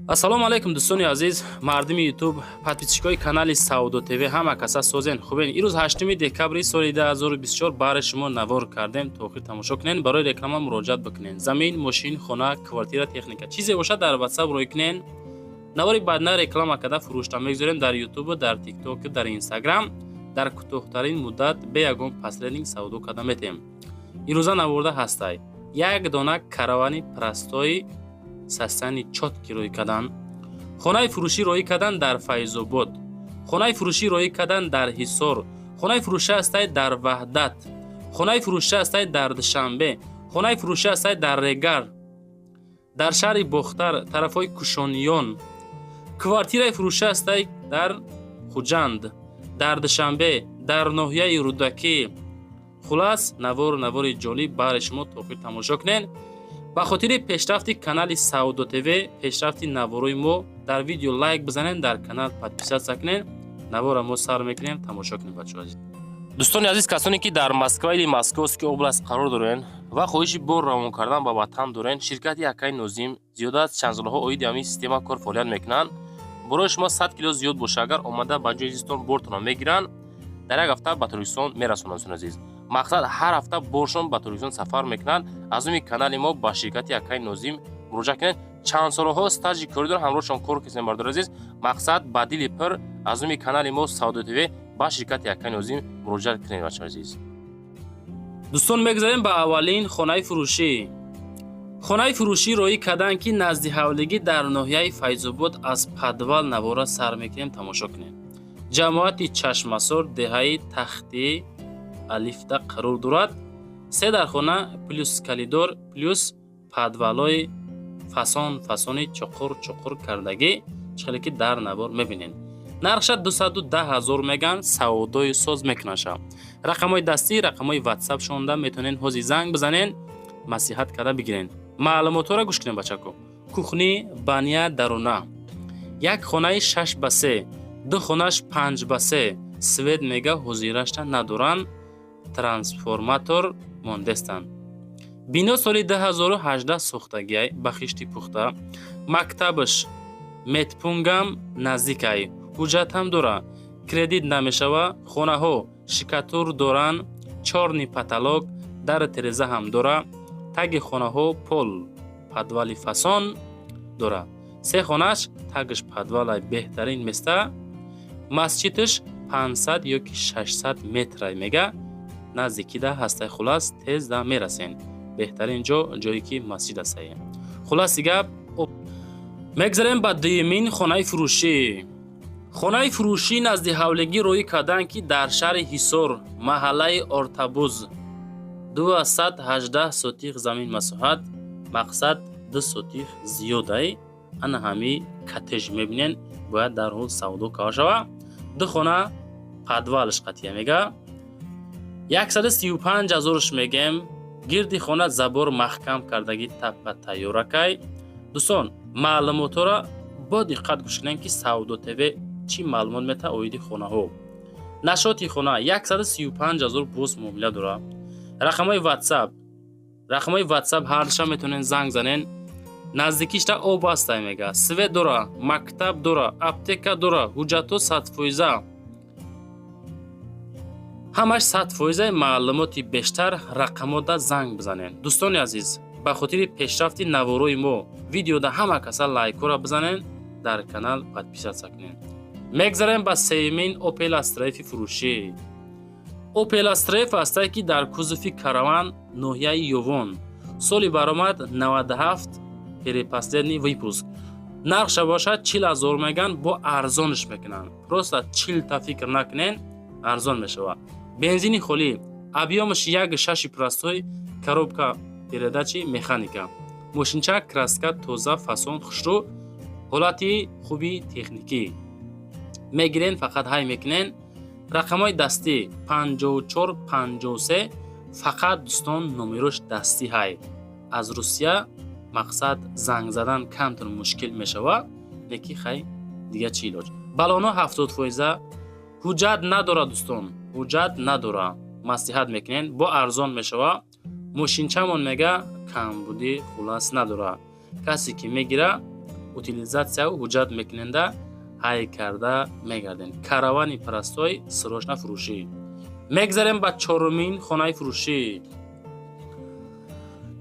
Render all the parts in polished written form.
Ассалому алайкум, дӯстони азиз, мардуми Ютуб, подписчикои канали Савдо ТВ. Ҳама каса созен, хубен? Ирӯз 8 декабри соли 2024 баҳри шумо навор кардем, то охир тамошо кунен. Барои реклама муроҷиат бикунен. Замин, мошин, хона, квартира, техника, чизе бошад, дар Ватсап рӯй кунен. Навори баъдна реклама карда фурӯшта мегузорем дар Ютубу, дар Тиктоку, дар Инстаграм. Дар кӯтоҳтарин муддат бе ягон посредник савдо карда метем. Ирӯза наворда ҳастай як дона Каравани простой, состояние чёткий рӯй кардан. Хонаи фурӯшӣ роҳӣ кардан дар Файзобод, хонаи фурӯшӣ роҳӣ кардан дар Ҳисор, хонаи фурӯшӣ ҳастай дар Ваҳдат, хонаи фурӯшӣ ҳастай дар Душанбе, хонаи фурӯшӣ ҳастай дар Регар, дар шаҳри Бохтар, тарафҳои Кушониён, квартираи фурӯшӣ ҳастай дар Хуҷанд, дар Душанбе, дар ноҳияи Рӯдакӣ. Хулас, навор навори ҷолиб баҳри шумо, то охир тамошо кунед. Ба хотири пешрафти канали Савдо ТВ, пешрафти наворои мо, дар видео лайк бизанед, дар канал подписаться кунед. Навора мо сар мекунем, тамошо кунед, бачаҳо азиз. Дӯстони азиз, касоне ки дар Москва или Московский область қарор дорен ва хоҳиши бор равон кардан ба ватан дорен, ширкати акаи Нозим зиёда аз чанд солҳо оиди ҳамин система кор фаъолият мекунанд. Борои шумо 100 кило зиёд боша, агар омада ба ҷои зистон бортонро мегиранд, дар як ҳафта ба Тоҷикистон мерасонанд. Дӯстони азиз, мақсад, ҳар ҳафта боршон ба Тоҷикистон сафар мекунанд. Аз номи канали мо ба ширкати акаи Нозим муроҷиат кунед. Чанд солҳо стажи корӣ доранд, ҳамроҳшон кор кардем. Бардори азиз, мақсад, ба дили пир аз номи канали мо Савдо ТВ ба ширкати акаи Нозим муроҷиат кунед, бачаҳои азиз. Дӯстон, мегузарем ба аввалин хонаи фурӯшӣ. Хонаи фурӯшӣ роҳӣ карданд, ки назди ҳавлигӣ дар ноҳияи Файзобод. Аз подвал навора сар мекунем, тамошо кунем. Ҷамоати Чашмасор, деҳаи Тахти Алифта қарор дорад. Се дархона плюс коридор плюс подвалои фасон фасони чуқур чуқур кардагӣ, чӣ ки дар навор мебинед. Нархша 210 000 меган, савдои соз мекунаша. Рақамҳои дастӣ, рақамҳои Ватсап шонда метавонед ҳозир занг бизанен, маслиҳат карда бигирен. Маълумотҳоро гӯш кунем, бачако. Кухня, баня, даруна, як хонаи 6 ба 3, ду хонаш 5 ба 3. Свет, мега, ҳозирашта надоранд, трансформатор мондестанд. Бино соли 2018 сохтагиай, ба хишти пухта. Мактабаш, медпунктам наздикай, ҳуҷҷатам дора, кредит намешава. Хонаҳо штукатур доранд, чёрный потолок, дару тереза ҳам дора. Таги хонаҳо пол, подвали фасон дора. Се хонаш тагаш подвалай, беҳтарин места. Масҷидаш 500 ёки 600 метрай, мега, наздикида ҳастай. Хулас, тез да мерасен. Беҳтарин ҷо, ҷое ки масҷид ҳастае. Хуласи гап, мегзарем ба дуюмин хонаи фурӯшӣ. Хонаи фурӯшӣ назди ҳавлигӣ рӯӣ карданд, ки дар шаҳри Ҳисор, маҳаллаи Ортабуз, 218 сотих замин масоҳат. Мақсад, 2 сотих зиёдай. Ана ҳами коттедж мебинен, бояд дарҳол савдо карда шава. Ду хона, подвалш қатия, мега, 135 ҳазорш мегем. Гирди хона забор маҳкам кардагӣ, таппа тайёракай. Дӯстон, маълумотҳоро бо диққат гӯш кунем, ки Савдо ТВ чӣ маълумот метаҳад оиди хонаҳо. Насчёти хона 135 ҳазор, боз муомила дорад. Рақамҳои Ватсап, рақамҳои Ватсап ҳарша метавонед занг занен. Наздикишта об ҳастай, мега, свет дора, мактаб дора, аптека дора, ҳуҷҷатҳо 100%, ҳамаш 100%. Маълумоти бештар рақамотда занг бизанед. Дӯстони азиз, ба хотири пешрафти наворои мо видеода ҳама каса лайкҳоро бизанед, дар канал подписаться кунед. Мегзарем ба сеюмин Опел Астра Фи фурӯшӣ. Опел Астра Ф ҳастае, ки дар кузови Караван, ноҳияи Ёвон, соли баромад 97, предпоследний выпуск. Нархша бошад 40 000 меган, бо арзонш мекунанд. Просто чилта фикр накунен, арзон мешавад. Бензини холӣ, объёмаш 1,6 простой, коробка передачи механика. Мошинча краска тоза, фасон, хушрӯ, ҳолати хуби техникӣ. Мегирен, фақат ҳай мекунен. Рақамҳои дастӣ 54 53. Фақат, дӯстон, номерош дастӣ ҳай, аз Русия. Мақсад, занг задан камтар мушкил мешавад, леки хай, дига чӣ илоҷ. Балоно 70%, ҳуҷҷат надорад. Дӯстон, ҳуҷҷат надора, маслиҳат мекунен, бо арзон мешава. Мошинчамон, мега, камбудӣ хулас надора. Касе ки мегира, Утилизация ҳуҷҷат мекуненда, ҳай карда мегарден. Каравани простой, срочно фурӯшӣ. Мегзарем ба чорумин хонаи фурӯшӣ.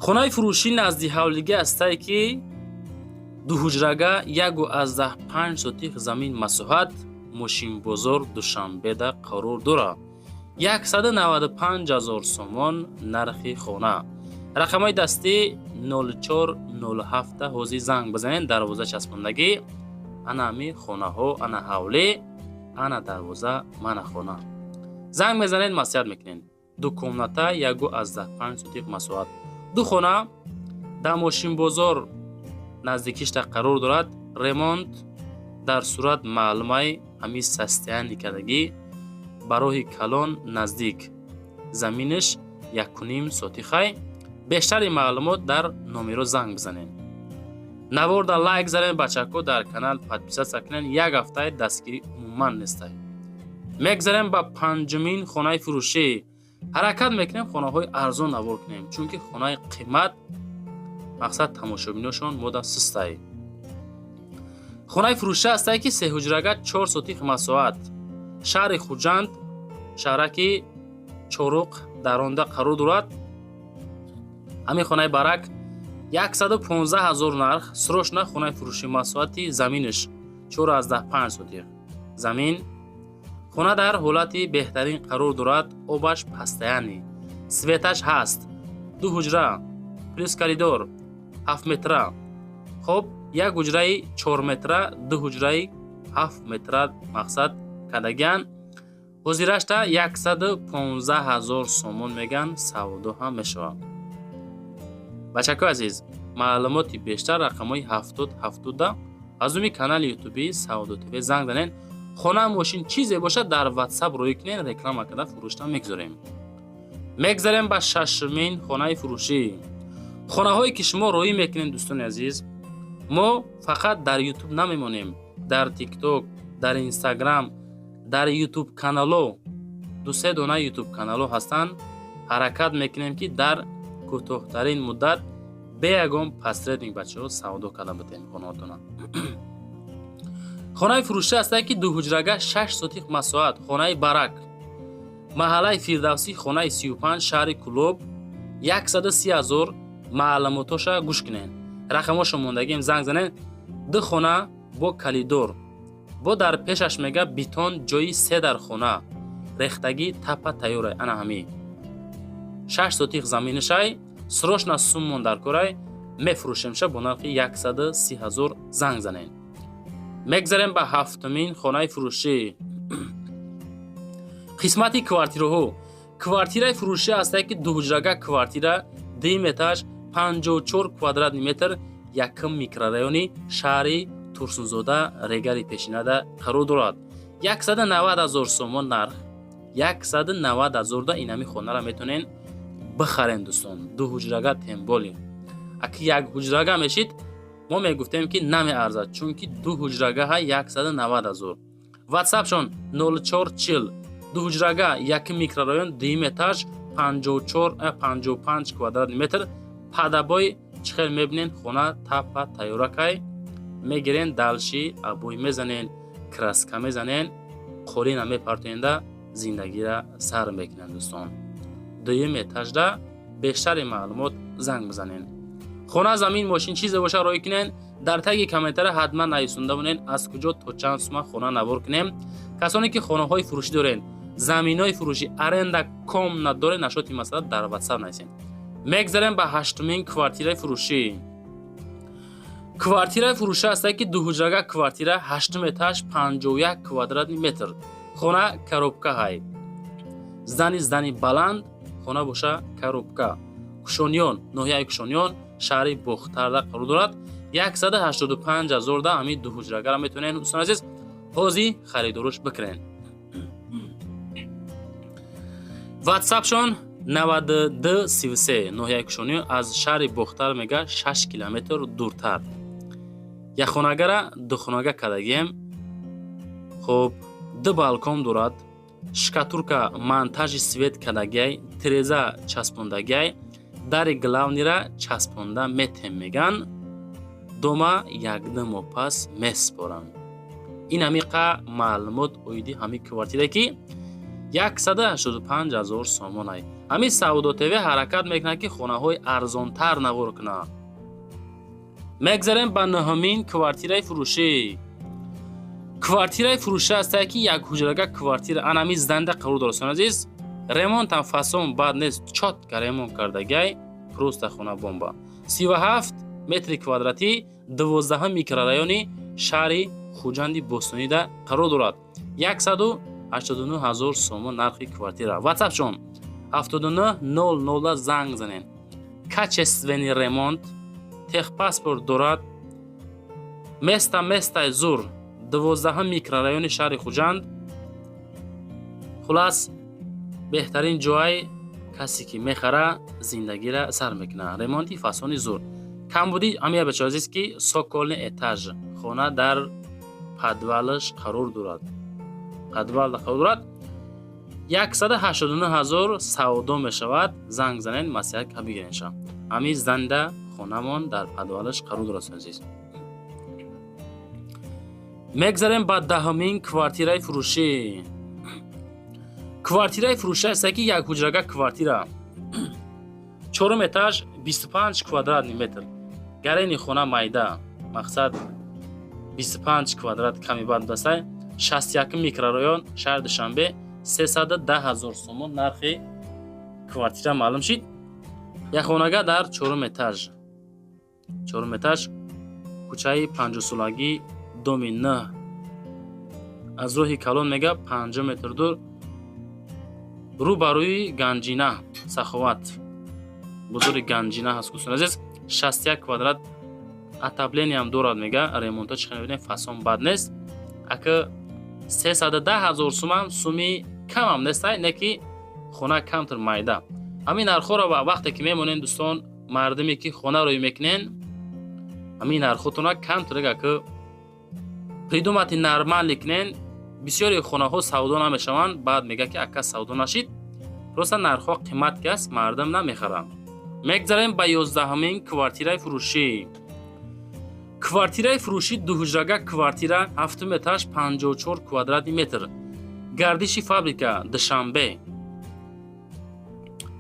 Хонаи фурӯшӣ назди ҳавлига ҳастае, ки дуҳуҷрага, 1,5 сотих замин масоҳат, Мошинбозор, Душанбеда қарор дорад. 195 000 сомон нархи хона. Рақамҳои дастӣ 0407. Ҳозир занг бизанед. Дарвоза часпондагӣ. Ана ҳами хонаҳо, ана ҳавлӣ, ана дарвоза, мана хона. Занг мезанед, маслиҳат мекунед. Ду комната, 1,5 сотих масоҳат, ду хона дар Мошинбозор наздикишта қарор дорад. Ремонт дар сурат маълумай, ҳамин состояние кардагӣ, ба роҳи калон наздик, заминаш 1,5 сотихай. Бештари маълумот дар номеро занг бизанед. Наворда лайк занед, бачако, дар канал подписаться кунед. Як ҳафтаи дастгирӣ умуман нестай. Мегзарем ба панҷумин хонаи фурӯшӣ. Ҳаракат мекунем, хонаҳои арзон навор кунем, чунки хонаи қимат, мақсад, тамошобиношон мода сустай. Хонаи фурӯшӣ ҳастае, ки сеҳуҷрага, 4 сотих масоҳат, шаҳри Хуҷанд, шаҳраки Чоруқ дар онда қарор дорад. Ҳамин хонаи барак 115 ҳазор нарх, срочно хонаи фурӯшӣ. Масоҳати заминаш 4,5 сотих замин. Хона дар ҳолати беҳтарин қарор дорад, обаш постоянный, светаш ҳаст. Ду ҳуҷра плюс коридор 7 метра. Хоб, як ҳуҷраи 4 метра, ду ҳуҷраи 7 метра мақсад кардагиан. Ҳозирашта 115 ҳазор сомон меган, савдо ҳам мешавад. Бачакои азиз, маълумоти бештар рақамҳои 70 70 аз номи канали ютуби Савдо ТВ занг занед. Хона, мошин, чизе бошад, дар Ватсап рӯй кунед, реклама карда фурӯшта мегузорем. Мегзарем ба шашумин хонаи фурӯшӣ. Хонаҳое ки шумо роӣ мекунед, дӯстони азиз, мо фақат дар Ютуб намемонем, дар Тикток, дар Инстаграм, дар Ютуб канало, дусе дона Ютуб канало ҳастанд. Ҳаракат мекунем, ки дар кӯтоҳтарин муддат бе ягон посредник, бачаҳо, савдо карда битем хонаотона. Хонаи фурӯшӣ ҳастае, ки дуҳуҷрага, 6 сотих масоҳат, хонаи барак, маҳаллаи Фирдавсӣ, хонаи 35, шаҳри Кӯлоб, 130 ҳазор. Маълумотоша гӯш кунед, рақамошо мондагием, занг занед. Ду хона бо коридор, бо дар пешаш мега битон, ҷои се дар хона рехтагӣ, тапа тайёрай. Ана ҳамин 6 сотих заминашай. Срочно суммон дар корай, мефурӯшемша бо нархи 130 ҳазор. Занг занед. Мегзарем ба ҳафтумин хонаи фурӯшӣ. Қисмати квартираҳо. Квартираи фурӯшӣ ҳастае, ки дуҳуҷрага квартира, дуюм этаж, 54 квадратный метр, якум микрорайони шаҳри Турсунзода, Регари пешинада қарор дорад. 190 ҳазор сомон нарх. 190 ҳазорда инами хонара метонен бихарен, дӯстон. Ду ҳуҷрага, тем более аки як ҳуҷрага мешид, мо мегуфтем, ки намеарзад, чунки ду ҳуҷрагаҳа 190 ҳазор. Ватсапшон 0440. Ду ҳуҷрага, якум микрорайон, дуюм этаж, 54, 55 квадратный метр. Под обои чӣ хел мебинен, хона тапа тайёракай. Мегирен, дальше обои мезанен, краска мезанен, қолина мепартоенда, зиндагира сар мекунен, дӯстон. Дуюм этажда. Бештари маълумот занг бизанен. Хона, замин, мошин, чизе боша, роӣ кунен. Дар таги комментария ҳатман нависонда монен, аз куҷо то чанд сума хона навор кунем. Касоне ки хонаҳои фурӯшӣ дорен, заминҳои фурӯшӣ, аренда комната дорен, нашоти масъала дар Ватсап нависен. Мегзарем ба ҳаштумин квартираи фурӯшӣ. Квартираи фурӯшӣ ҳастае, ки дуҳуҷрага квартира, ҳаштум этаж, 51 квадратный метр. Хона коробка ҳай, здание баланд, хона боша коробка. Кушониён, ноҳияи Кушониён, шаҳри Бохтарда қарор дорад. 185 ҳазорда ҳамин дуҳуҷрагара метавонед, дӯстон азиз, ҳозир харидорӯш бикунед. Ватсапшон 9233. Ноҳияи Кушониён, аз шаҳри Бохтар мега 6 километр дуртар. Якхонагара духонага кардагием. Хуб, ду балкон дорад, штукатурка, монтажи свет кардагиай, тиреза часпондагиай, дари главныйра часпонда метем меган. Дома 1-ду моҳ пас месупоранд. Ин ҳамиқа маълумот оиди ҳамин квартира, ки 185 ҳазор сомонай. Ҳамин Савдо ТВ ҳаракат мекунад, ки хонаҳои арзонтар навор кунад. Мегзарем ба нӯҳумин квартираи фурӯшӣ. Квартираи фурӯшӣ ҳастае, ки як ҳуҷрага квартира анами здания қарор дорад. Азиз, ремонтам фасон бад нест, чётко ремонт кардагай, просто хона бомба. 37 метри квадратӣ, 12-ҳам микрорайони шаҳри Хуҷанди Бостонида қарор дорад. 189 ҳазор сомон нархи квартира. Ватсапшон 79 00, занг занен. Качественный ремонт, техпаспорт дорад, место местай зур, 12-ҳам микрорайони шаҳри Хуҷанд. Хулас, беҳтарин ҷой. Касе ки мехара, зиндагиро сар мекунад. Ремонти фасони зур. Камбудӣ ҳамия, бачаҳо азиз, ки цокольный этаж, хона дар подвалаш қарор дорад, подвалда қарор дорад. 189 ҳазор савдо мешавад. Занг занед, маслиҳат бигиренша. Ҳамин здания хонамон дар подвалаш қарор дорад. Азиз, мегзарем ба 10-умин квартираи фурӯшӣ. Квартираи фурӯшӣ ҳаста, ки як ҳуҷрага квартира, чорум этаж, 25 квадратный метр. Гарени хона майда, мақсад, 25 квадрат ками бад будастай. 61 микрорайон, шаҳри Душанбе, 310 ҳазор сомон нархи квартира маълум шид. Як хонага дар чорум этаж, чорум этаж, кӯчаи Панҷоҳсолагӣ, доми 9, аз роҳи калон мега 50 метр дур, рӯ ба рӯи Ганҷина, Саховат, бозори Ганҷина ҳаст. Дӯстони азиз, 61 квадрат, отоплениям дорад мега. Ремонто чӣ мебинем, фасон бад нест. Ака, 310 ҳазор сумам суми камам нестай, не ки хона камтар, майда. Ҳамин нархҳоро вақте ки мемонем, дӯстон, мардуме ки хона рӯй мекунен, ҳамин нархотона камтар ака придумать нормально кунен. Бисёри хонаҳо савдо намешаванд, баъд мега, ки ака, савдо нашид. Просто нархҳо қимат ки аст, мардум намехаранд. Мегзарем ба 11-ҳамин квартираи фурӯшӣ. Квартираи фурӯшӣ, дуҳуҷрага квартира, ҳафтум этаж, 54 квадратный метр, Гардиши фабрика, Душанбе.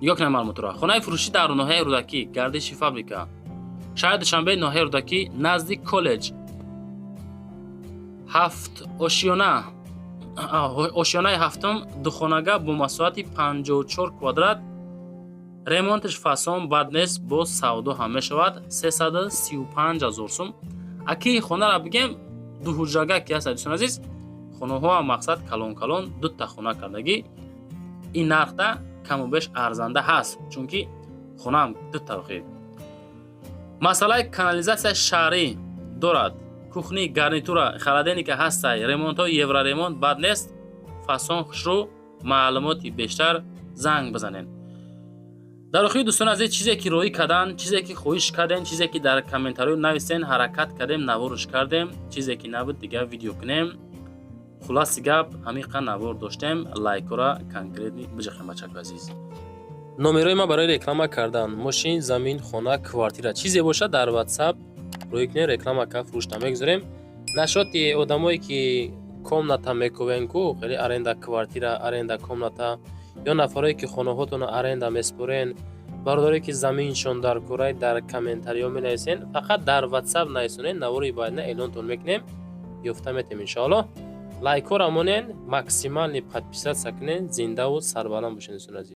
Нигоҳ кунед маълумотро. Хонаи фурӯшӣ дар ноҳияи Рӯдакӣ, Гардиши фабрика, шаҳри Душанбе, ноҳияи Рӯдакӣ, назди коллеҷ, ҳафт ошёна, ошёнаи ҳафтум, духонага бо масоҳати 54 квадрат. Ремонташ фасон бад нест, боз савдо ҳам мешавад. 335 ҳазор сум. Аки хонара бигем, дуҳуҷрага ки аст, дӯстони азиз, хонаҳоам мақсад калон калон, дута хона кардагӣ. Ин нархда каму беш арзанда ҳаст, чунки хонаам дута. Охир, масъалаи канализатсияи шаҳрӣ дорад, кухни гарнитура, холодильника ҳастай, ремонтҳои евроремонт бад нест, фасон хушрӯ. Маълумоти бештар занг бизанед. Дар охири, дӯстони азиз, чизе ки роӣ кардан, чизе ки хоҳиш кардем, чизе ки дар комментариё нависен, ҳаракат кардем, наворш кардем. Чизе ки набуд, дигар видео кунем. Хулоси гап, ҳамиқа навор доштем. Лайкора конкретный биҷахем, бачако азиз. Номерои ман барои реклама кардан мошин, замин, хона, квартира, чизе бошад, дар Ватсап рӯй кунед, реклама ка фурӯшта мегузорем. Нашоти одамое ки комната мекувен ку, хеле аренда квартира, аренда комната, ё нафарое ки хонаҳотонро аренда меспорен, бародаре ки заминшон дар курай, дар комментариё менависен. Фақат дар Ватсап нависонед, навори баъдина эълонтон мекунем, ёфта метем, иншоаллоҳ. Лайкҳоро монен, максимальный подписаться кунен. Зиндаву сарбаланд бошед, дӯстони азиз.